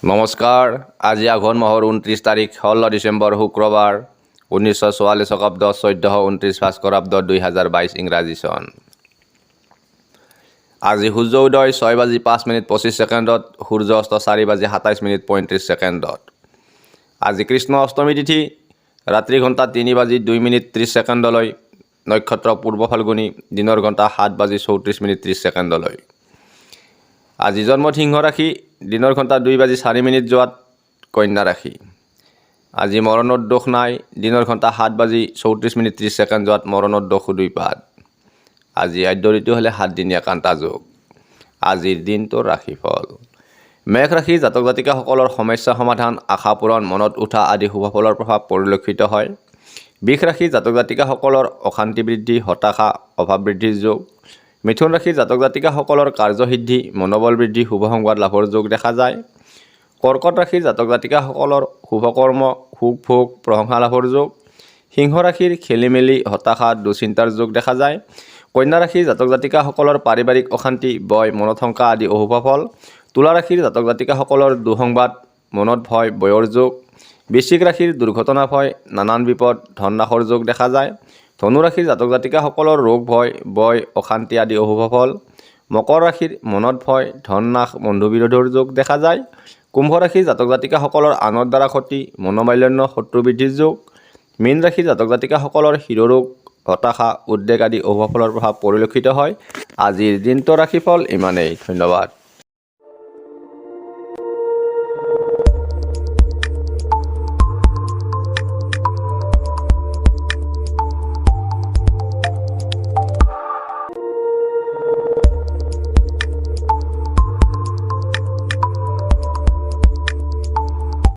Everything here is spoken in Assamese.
নমস্কাৰ। আজি আঘোণ মাহৰ 29 তাৰিখ, 16 ডিচেম্বৰ, শুক্ৰবাৰ, 1944 শকাব্দ, 1429 ভাস্কৰাব্দ, 2022 ইংৰাজী চন। আজি সূৰ্য উদয় 6 বাজি 5 মিনিট 25 ছেকেণ্ডত, সূৰ্য অস্ত 4 বাজি 27 মিনিট 35 ছেকেণ্ডত। আজি কৃষ্ণ অষ্টমী তিথি, ৰাত্ৰি ঘণ্টা 3 বাজি 2 মিনিট 30 ছেকেণ্ডলৈ। নক্ষত্ৰ পূৰ্ব ফাল্গুনী, দিনৰ ঘণ্টা 7 বাজি 34 মিনিট 30 ছেকেণ্ডলৈ। আজি জন্মত সিংহ ৰাশি, দিনৰ ঘণ্টা 2 বাজি 4 মিনিট যোৱাত কন্যা ৰাশি। আজি মৰণত দোষ নাই, দিনৰ ঘণ্টা 7 বাজি 34 মিনিট 30 ছেকেণ্ড যোৱাত মৰণত দোষ দুই পাদ। আজি আদ্য ঋতু হ'লে সাতদিনীয়া কান্তা যোগ। আজিৰ দিনটোৰ ৰাশিফল। মেষ ৰাশি জাতক জাতিকাসকলৰ সমস্যা সমাধান, আশা পূৰণ, মনত উঠা আদি শুভফলৰ প্ৰভাৱ পৰিলক্ষিত হয়। বৃষ ৰাশি জাতক জাতিকাসকলৰ অশান্তি বৃদ্ধি, হতাশা, অভাৱ বৃদ্ধিৰ যোগ। মিথুন ৰাশি জাতক জাতিকাসকলৰ কাৰ্যসিদ্ধি, মনোবল বৃদ্ধি, শুভ সংবাদ লাভৰ যোগ দেখা যায়। কৰ্কট ৰাশিৰ জাতক জাতিকাসকলৰ শুভকৰ্ম, সুখ ভোগ, প্ৰশংসা লাভৰ যোগ। সিংহ ৰাশিৰ খেলিমেলি, হতাশা, দুশ্চিন্তাৰ যোগ দেখা যায়। কন্যা ৰাশিৰ জাতক জাতিকাসকলৰ পাৰিবাৰিক অশান্তি, ভয়, মনত শংকা আদি অশুভ ফল। তুলা ৰাশিৰ জাতক জাতিকাসকলৰ দুঃসংবাদ, মনত ভয়, ভয়ৰ যোগ। বৃশ্চিক ৰাশিৰ দুৰ্ঘটনা ভয়, নানান বিপদ, ধন নাশৰ যোগ দেখা যায়। ধনু ৰাশিৰ জাতক জাতিকাসকলৰ ৰোগ ভয়, ভয়, অশান্তি আদি অশুভ ফল। মকৰ ৰাশিৰ মনত ভয়, ধন নাশ, বন্ধু বিৰোধৰ যোগ দেখা যায়। কুম্ভ ৰাশিৰ জাতক জাতিকাসকলৰ আনৰ দ্বাৰা ক্ষতি, মনোমালিন্য, শত্ৰু বৃদ্ধিৰ যোগ। মীন ৰাশিৰ জাতক জাতিকাসকলৰ শিৰৰোগ, হতাশা, উদ্বেগ আদি অশুভ ফলৰ প্ৰভাৱ পৰিলক্ষিত হয়। আজিৰ দিনটোৰ ৰাশিফল ইমানেই। ধন্যবাদ।